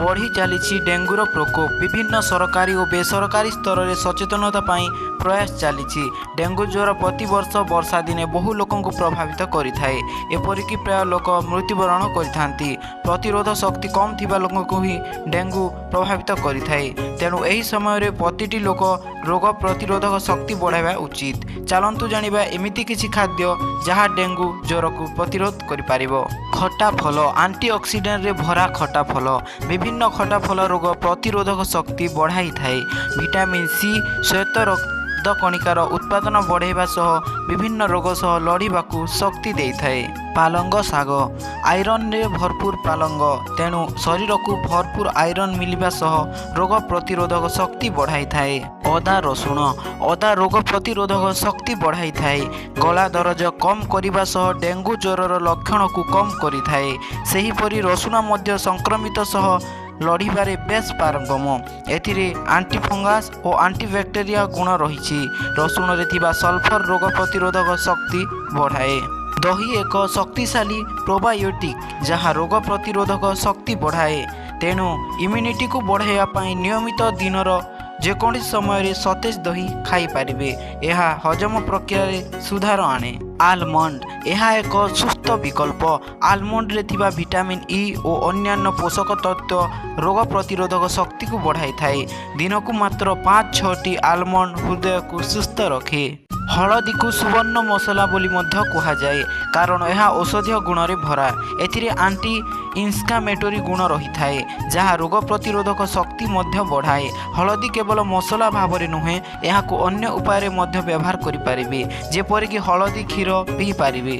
ବଢ଼ି ଚାଲିଛି ଡେଙ୍ଗୁର ପ୍ରକୋପ। ବିଭିନ୍ନ ସରକାରୀ ଓ ବେସରକାରୀ ସ୍ତରରେ ସଚେତନତା ପାଇଁ ପ୍ରୟାସ ଚାଲିଛି। ଡେଙ୍ଗୁ ଜ୍ୱର ପ୍ରତିବର୍ଷ ବର୍ଷା ଦିନେ ବହୁ ଲୋକଙ୍କୁ ପ୍ରଭାବିତ କରିଥାଏ। ଏପରିକି ପ୍ରାୟ ଲୋକ ମୃତ୍ୟୁବରଣ କରିଥାନ୍ତି। ପ୍ରତିରୋଧ ଶକ୍ତି କମ୍ ଥିବା ଲୋକଙ୍କୁ ହିଁ ଡେଙ୍ଗୁ ପ୍ରଭାବିତ କରିଥାଏ। ତେଣୁ ଏହି ସମୟରେ ପ୍ରତିଟି ଲୋକ ରୋଗ ପ୍ରତିରୋଧକ ଶକ୍ତି ବଢ଼ାଇବା ଉଚିତ। ଚାଲନ୍ତୁ ଜାଣିବା ଏମିତି କିଛି ଖାଦ୍ୟ ଯାହା ଡେଙ୍ଗୁ ଜ୍ୱରକୁ ପ୍ରତିରୋଧ କରିପାରିବ। ଖଟା ଫଳ। ଆଣ୍ଟିଅକ୍ସିଡେଣ୍ଟରେ ଭରା ଖଟା ଫଳ। ବିଭିନ୍ନ ଖଟା ଫଳ ରୋଗ ପ୍ରତିରୋଧକ ଶକ୍ତି ବଢ଼ାଇଥାଏ। ଭିଟାମିନ୍ ସି ଶ୍ୱେତ ରକ୍ତ କଣିକାର ଉତ୍ପାଦନ ବଢ଼ାଇବା ସହ ବିଭିନ୍ନ ରୋଗ ସହ ଲଢ଼ିବାକୁ ଶକ୍ତି ଦେଇଥାଏ। ପାଲଙ୍ଗ ଶାଗ। ଆଇରନରେ ଭରପୁର ପାଲଙ୍ଗ। ତେଣୁ ଶରୀରକୁ ଭରପୁର ଆଇରନ୍ ମିଳିବା ସହ ରୋଗ ପ୍ରତିରୋଧକ ଶକ୍ତି ବଢ଼ାଇଥାଏ। ଅଦା, ରସୁଣ। ଅଦା ରୋଗ ପ୍ରତିରୋଧକ ଶକ୍ତି ବଢ଼ାଇଥାଏ। ଗଳା ଦରଜ କମ୍ କରିବା ସହ ଡେଙ୍ଗୁ ଜ୍ୱରର ଲକ୍ଷଣକୁ କମ୍ କରିଥାଏ। ସେହିପରି ରସୁଣ ମଧ୍ୟ ସଂକ୍ରମିତ ସହ ଲଢ଼ିବାରେ ବେଶ୍ ପାରଙ୍ଗମ। ଏଥିରେ ଆଣ୍ଟିଫଙ୍ଗସ୍ ଓ ଆଣ୍ଟିବ୍ୟାକ୍ଟେରିଆ ଗୁଣ ରହିଛି। ରସୁଣରେ ଥିବା ସଲଫର ରୋଗ ପ୍ରତିରୋଧକ ଶକ୍ତି ବଢ଼ାଏ। ଦହି ଏକ ଶକ୍ତିଶାଳୀ ପ୍ରୋବାୟୋଟିକ୍, ଯାହା ରୋଗ ପ୍ରତିରୋଧକ ଶକ୍ତି ବଢ଼ାଏ। ତେଣୁ ଇମ୍ୟୁନିଟିକୁ ବଢ଼ାଇବା ପାଇଁ ନିୟମିତ ଦିନର ଯେକୌଣସି ସମୟରେ ସତେଜ ଦହି ଖାଇପାରିବେ। ଏହା ହଜମ ପ୍ରକ୍ରିୟାରେ ସୁଧାର ଆଣେ। ଆଲମଣ୍ଡ। ଏହା ଏକ ସୁସ୍ଥ ବିକଳ୍ପ। ଆଲମଣ୍ଡରେ ଥିବା ଭିଟାମିନ୍ ଇ ଓ ଅନ୍ୟାନ୍ୟ ପୋଷକ ତତ୍ତ୍ୱ ରୋଗ ପ୍ରତିରୋଧକ ଶକ୍ତିକୁ ବଢ଼ାଇଥାଏ। ଦିନକୁ ମାତ୍ର 5-6ଟି ଆଲମଣ୍ଡ ହୃଦୟକୁ ସୁସ୍ଥ ରଖେ। ହଳଦୀକୁ ସୁବର୍ଣ୍ଣ ମସଲା ବୋଲି ମଧ୍ୟ କୁହାଯାଏ, କାରଣ ଏହା ଔଷଧୀୟ ଗୁଣରେ ଭରା। ଏଥିରେ ଆଣ୍ଟି ଇନଫ୍ଲାମେଟୋରୀ ଗୁଣ ରହିଥାଏ, ଯାହା ରୋଗ ପ୍ରତିରୋଧକ ଶକ୍ତି ମଧ୍ୟ ବଢ଼ାଏ। ହଳଦୀ କେବଳ ମସଲା ଭାବରେ ନୁହେଁ, ଏହାକୁ ଅନ୍ୟ ଉପାୟରେ ମଧ୍ୟ ବ୍ୟବହାର କରିପାରିବେ, ଯେପରିକି ହଳଦୀ କ୍ଷୀର ପିଇପାରିବେ।